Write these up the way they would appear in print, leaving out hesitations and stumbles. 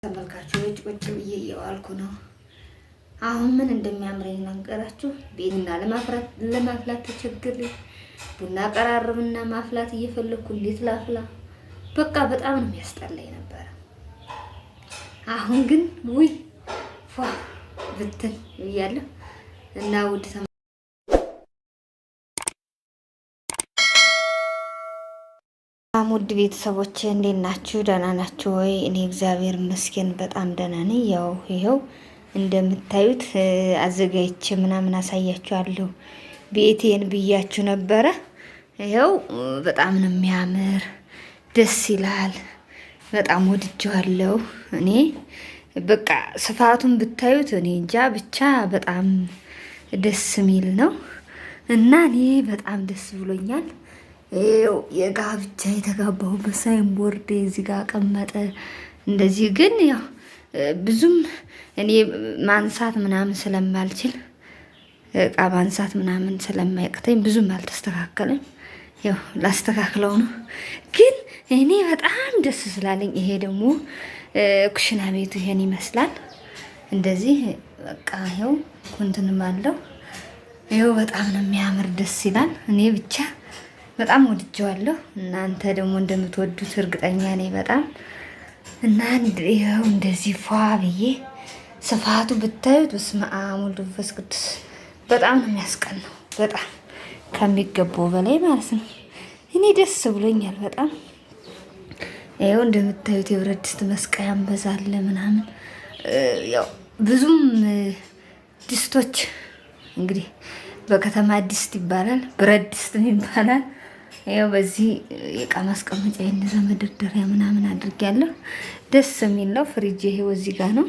ተመልካቾች ቁጭ ብዬ እየዋልኩ ነው። አሁን ምን እንደሚያምረኝ ነገራችሁ። ቡና ለማፍላት ተቸግሬ ቡና ቀራርብና ማፍላት እየፈለግኩ እንዴት ላፍላ? በቃ በጣም ነው የሚያስጠላኝ ነበረ። አሁን ግን ውይ ፏ ብትን ብያለሁ እና ውድ ውድ ቤተሰቦች እንዴት ናችሁ? ደህና ናችሁ ወይ? እኔ እግዚአብሔር ይመስገን በጣም ደህና ነኝ። ያው ይኸው እንደምታዩት አዘጋጅቼ ምናምን አሳያችኋለሁ ቤቴን ብያችሁ ነበረ። ይኸው በጣም ነው የሚያምር፣ ደስ ይላል። በጣም ወድጄዋለሁ። እኔ በቃ ስፋቱን ብታዩት እኔ እንጃ ብቻ በጣም ደስ የሚል ነው እና እኔ በጣም ደስ ብሎኛል። ይኸው የጋብቻ የተጋባሁበት signboard እዚህ ጋር ቀመጠ። እንደዚህ ግን ያው ብዙም እኔ ማንሳት ምናምን ስለማልችል እቃ ማንሳት ምናምን ስለማይቅተኝ ብዙም አልተስተካከለም። ያው ላስተካክለው ነው። ግን እኔ በጣም ደስ ስላለኝ ይሄ ደግሞ ኩሽና ቤቱ ይሄን ይመስላል። እንደዚህ በቃ ይኸው ኩንትንም አለው። ይኸው በጣም ነው የሚያምር፣ ደስ ይላል። እኔ ብቻ በጣም ወድጀዋለሁ። እናንተ ደግሞ እንደምትወዱት እርግጠኛ ነኝ በጣም እና ይኸው እንደዚህ ፏ ብዬ ስፋቱ ብታዩት በስመ አብ ወወልድ ወመንፈስ ቅዱስ በጣም ነው የሚያስቀናው። በጣም ከሚገባው በላይ ማለት ነው። እኔ ደስ ብሎኛል በጣም። ይኸው እንደምታዩት የብረት ድስት መስቀያም በዛለ ምናምን ያው ብዙም ድስቶች እንግዲህ በከተማ ድስት ይባላል፣ ብረት ድስት ይባላል። ያው በዚህ የእቃ ማስቀመጫ የነዛ መደርደሪያ ምናምን አድርጌያለሁ። ደስ የሚል ነው። ፍሪጅ ይሄው እዚህ ጋር ነው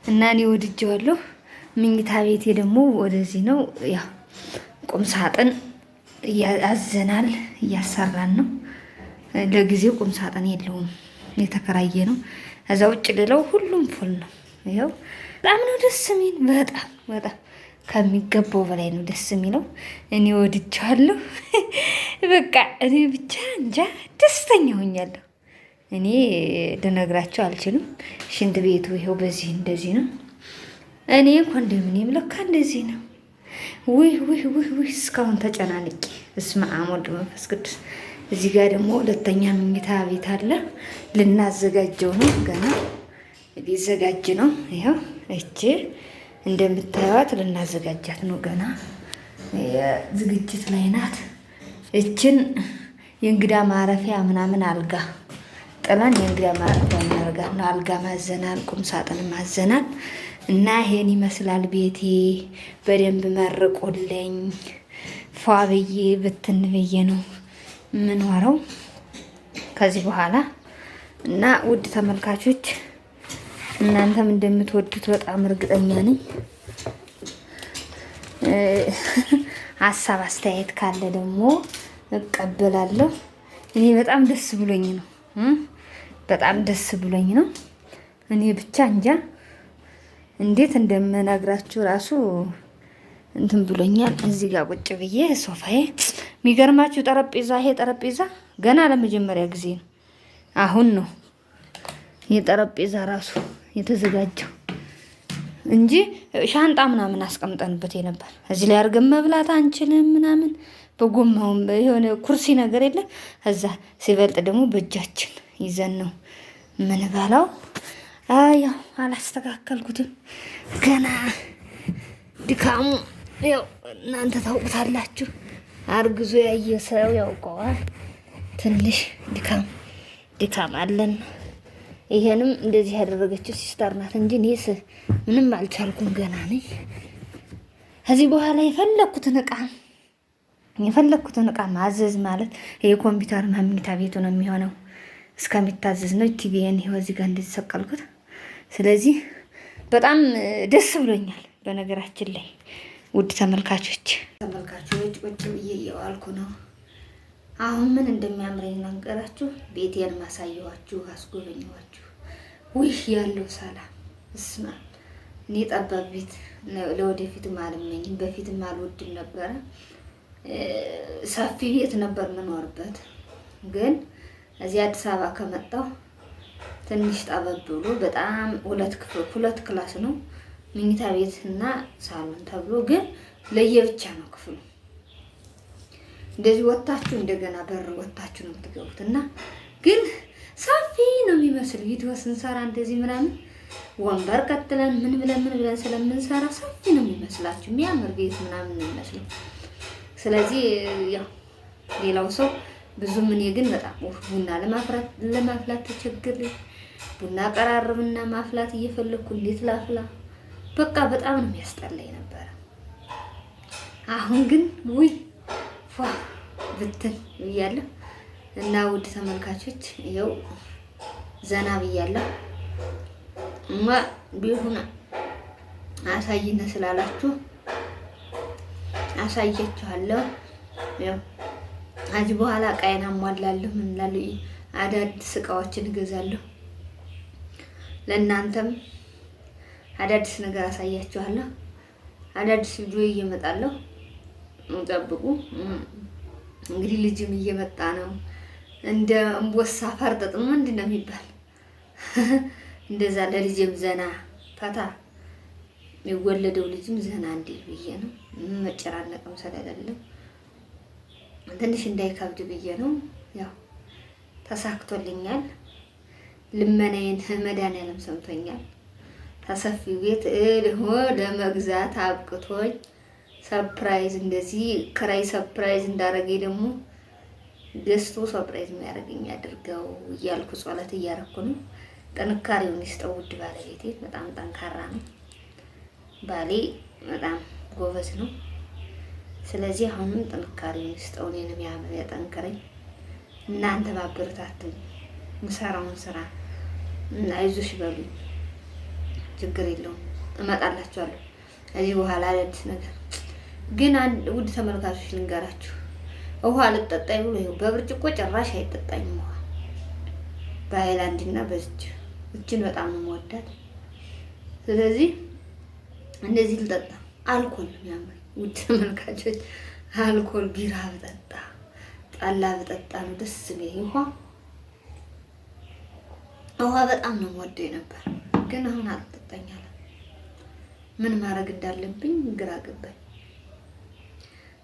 እና እኔ ወድጄዋለሁ። ምኝታ ቤቴ ደግሞ ወደዚህ ነው። ያው ቁም ሳጥን አዘናል፣ እያሰራን ነው። ለጊዜው ቁም ሳጥን የለውም፣ የተከራየ ነው። እዛ ውጭ ሌላው ሁሉም full ነው። ይኸው በጣም ነው ደስ የሚል። በጣም በጣም ከሚገባው በላይ ነው ደስ የሚለው። እኔ ወድጄዋለሁ። በቃ እኔ ብቻ እንጃ ደስተኛ ሆኛለሁ። እኔ ልነግራቸው አልችልም። ሽንት ቤቱ ይኸው በዚህ እንደዚህ ነው። እኔ ኮንዶሚኒየም ለካ እንደዚህ ነው። ውይ ውይ ውይ ውይ እስካሁን ተጨናንቄ እስመ አብ ወወልድ ወመንፈስ ቅዱስ። እዚህ ጋር ደግሞ ሁለተኛ መኝታ ቤት አለ። ልናዘጋጀው ነው፣ ገና ሊዘጋጅ ነው። ይኸው እቺ እንደምታዩት ልናዘጋጃት ነው፣ ገና ዝግጅት ላይ ናት። እችን የእንግዳ ማረፊያ ምናምን አልጋ ጥለን የእንግዳ ማረፊያ እናደርጋት ነው። አልጋ ማዘናል፣ ቁም ሳጥን ማዘናል። እና ይሄን ይመስላል ቤቴ። በደንብ መርቆልኝ ፏ ብዬ ብትን ብዬ ነው የምኖረው ከዚህ በኋላ። እና ውድ ተመልካቾች እናንተም እንደምትወዱት በጣም እርግጠኛ ነኝ። ሀሳብ አስተያየት ካለ ደግሞ እቀበላለሁ። እኔ በጣም ደስ ብሎኝ ነው፣ በጣም ደስ ብሎኝ ነው። እኔ ብቻ እንጃ እንዴት እንደምነግራችሁ ራሱ እንትን ብሎኛል። እዚህ ጋር ቁጭ ብዬ ሶፋዬ፣ የሚገርማችሁ ጠረጴዛ፣ ይሄ ጠረጴዛ ገና ለመጀመሪያ ጊዜ ነው፣ አሁን ነው ይሄ ጠረጴዛ ራሱ የተዘጋጀው እንጂ ሻንጣ ምናምን አስቀምጠንበት የነበር። እዚህ ላይ አድርገን መብላት አንችልም ምናምን፣ በጎማውም የሆነ ኩርሲ ነገር የለም። እዛ ሲበልጥ ደግሞ በእጃችን ይዘን ነው ምንበላው። ያው አላስተካከልኩትም ገና ድካሙ ያው እናንተ ታውቁታላችሁ። አርግዞ ያየ ሰው ያውቀዋል። ትንሽ ድካም ድካም አለን። ይሄንም እንደዚህ ያደረገችው sister ናት እንጂ እኔስ ምንም አልቻልኩም፣ ገና ነኝ። ከዚህ በኋላ የፈለግኩትን እቃ ማዘዝ ማለት የኮምፒውተር መኝታ ቤቱ ነው የሚሆነው እስከሚታዘዝ ነው። ቲቪን ይኸው እዚህ ጋር እንደዚህ ሰቀልኩት። ስለዚህ በጣም ደስ ብሎኛል። በነገራችን ላይ ውድ ተመልካቾች ቁጭ ብዬ እየዋልኩ ነው። አሁን ምን እንደሚያምረኝ ነገራችሁ። ቤቴን ማሳየኋችሁ፣ አስጎበኘኋችሁ። ውይ ያለው ሰላም እስማ እኔ ጠባብ ቤት ለወደፊትም አልመኝም፣ በፊትም አልወድም ነበረ። ሰፊ ቤት ነበር የምኖርበት፣ ግን እዚህ አዲስ አበባ ከመጣሁ ትንሽ ጠበብ ብሎ በጣም ሁለት ክፍል ሁለት class ነው መኝታ ቤት እና ሳሎን ተብሎ ግን ለየብቻ ነው ክፍሉ። እንደዚህ ወታችሁ እንደገና በር ወታችሁ ነው የምትገቡት እና ግን ሰፊ ነው የሚመስል ቪዲዮ ስንሰራ እንደዚህ ምናምን ወንበር ቀጥለን ምን ብለን ምን ብለን ስለምንሰራ ሰፊ ነው የሚመስላችሁ፣ የሚያምር ቤት ምናምን ነው የሚመስለው። ስለዚህ ያው ሌላው ሰው ብዙም እኔ ግን በጣም ቡና ለማፍላት ተቸግሬ ቡና ቀራርብና ማፍላት እየፈለግኩ እንዴት ላፍላ፣ በቃ በጣም ነው የሚያስጠላኝ ነበረ። አሁን ግን ውይ ፏ ብትን ብያለሁ። እና ውድ ተመልካቾች ይኸው ዘና ብያለሁ። እማ ቤቱን አሳይነ ስላላችሁ አሳያችኋለሁ። ያው ከዚህ በኋላ እቃዬን አሟላለሁ። ምን እላለሁ፣ አዳዲስ እቃዎችን እገዛለሁ። ለእናንተም አዳዲስ ነገር አሳያችኋለሁ። አዳዲስ ቪዲዮ እየመጣለሁ፣ ጠብቁ። እንግዲህ ልጅም እየመጣ ነው። እንደ እምቦሳ ፈርጠጥ ምንድን ነው የሚባል እንደዛ ለልጅም ዘና ፈታ የሚወለደው ልጅም ዘና እንዲል ብዬ ነው። መጨናነቅም ስለሌለ ትንሽ እንዳይከብድ ብዬ ነው። ያው ተሳክቶልኛል። ልመናዬን መድኃኒዓለም ሰምቶኛል። ተሰፊው ቤት እልሆ ለመግዛት አብቅቶኝ surprise እንደዚህ ክራይ surprise እንዳደረገኝ ደግሞ ገዝቶ surprise የሚያደርገኝ አድርገው እያልኩ ጸሎት እያደረኩ ነው። ጥንካሬውን ይስጠው ውድ ባለቤቴ። በጣም ጠንካራ ነው ባሌ፣ በጣም ጎበዝ ነው። ስለዚህ አሁንም ጥንካሬውን ይስጠው፣ እኔንም ያጠንክረኝ። እናንተ ባበረታቱኝ፣ ምሰራውን ስራ አይዞሽ በሉኝ፣ ችግር የለውም እመጣላችኋለሁ። ከዚህ በኋላ አዳዲስ ነገር ግን ውድ ተመልካቾች ልንገራችሁ፣ ውሃ ልጠጣኝ ብሎ ይኸው በብርጭቆ ጭራሽ አይጠጣኝም ውሃ በሃይላንድና በዚች እችን በጣም ነው የምወዳት። ስለዚህ እንደዚህ ልጠጣ አልኮል ነው የሚያምረኝ። ውድ ተመልካቾች አልኮል ቢራ ብጠጣ ጠላ ብጠጣ ነው ደስ የሚለኝ። ውሃ ውሃ በጣም ነው የምወደው ነበር፣ ግን አሁን አልጠጣኛለም። ምን ማድረግ እንዳለብኝ ግራ ገባኝ።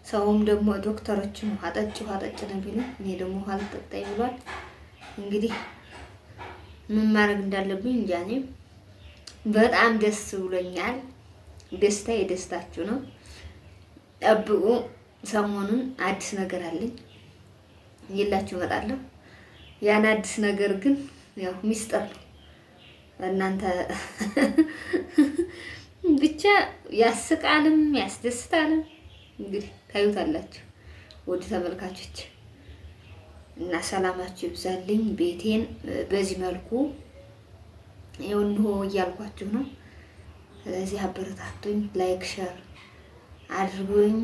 ሰውም ደግሞ ዶክተሮችም ውሃ ጠጭ ውሃ ጠጭ ነው ቢሉ እኔ ደግሞ ውሃ አልጠጣኝ ብሏል። እንግዲህ ምን ማድረግ እንዳለብኝ እንጃ። እኔ በጣም ደስ ብሎኛል። ደስታ የደስታችሁ ነው። ጠብቁ። ሰሞኑን አዲስ ነገር አለኝ ይላችሁ እመጣለሁ። ያን አዲስ ነገር ግን ያው ሚስጥር ነው። እናንተ ብቻ ያስቃልም ያስደስታልም እንግዲህ ታዩታላችሁ ውድ ተመልካቾች እና ሰላማችሁ ይብዛልኝ። ቤቴን በዚህ መልኩ ይኸው እንሆ እያልኳችሁ ነው። ስለዚህ አበረታቱኝ፣ like share አድርጉኝ።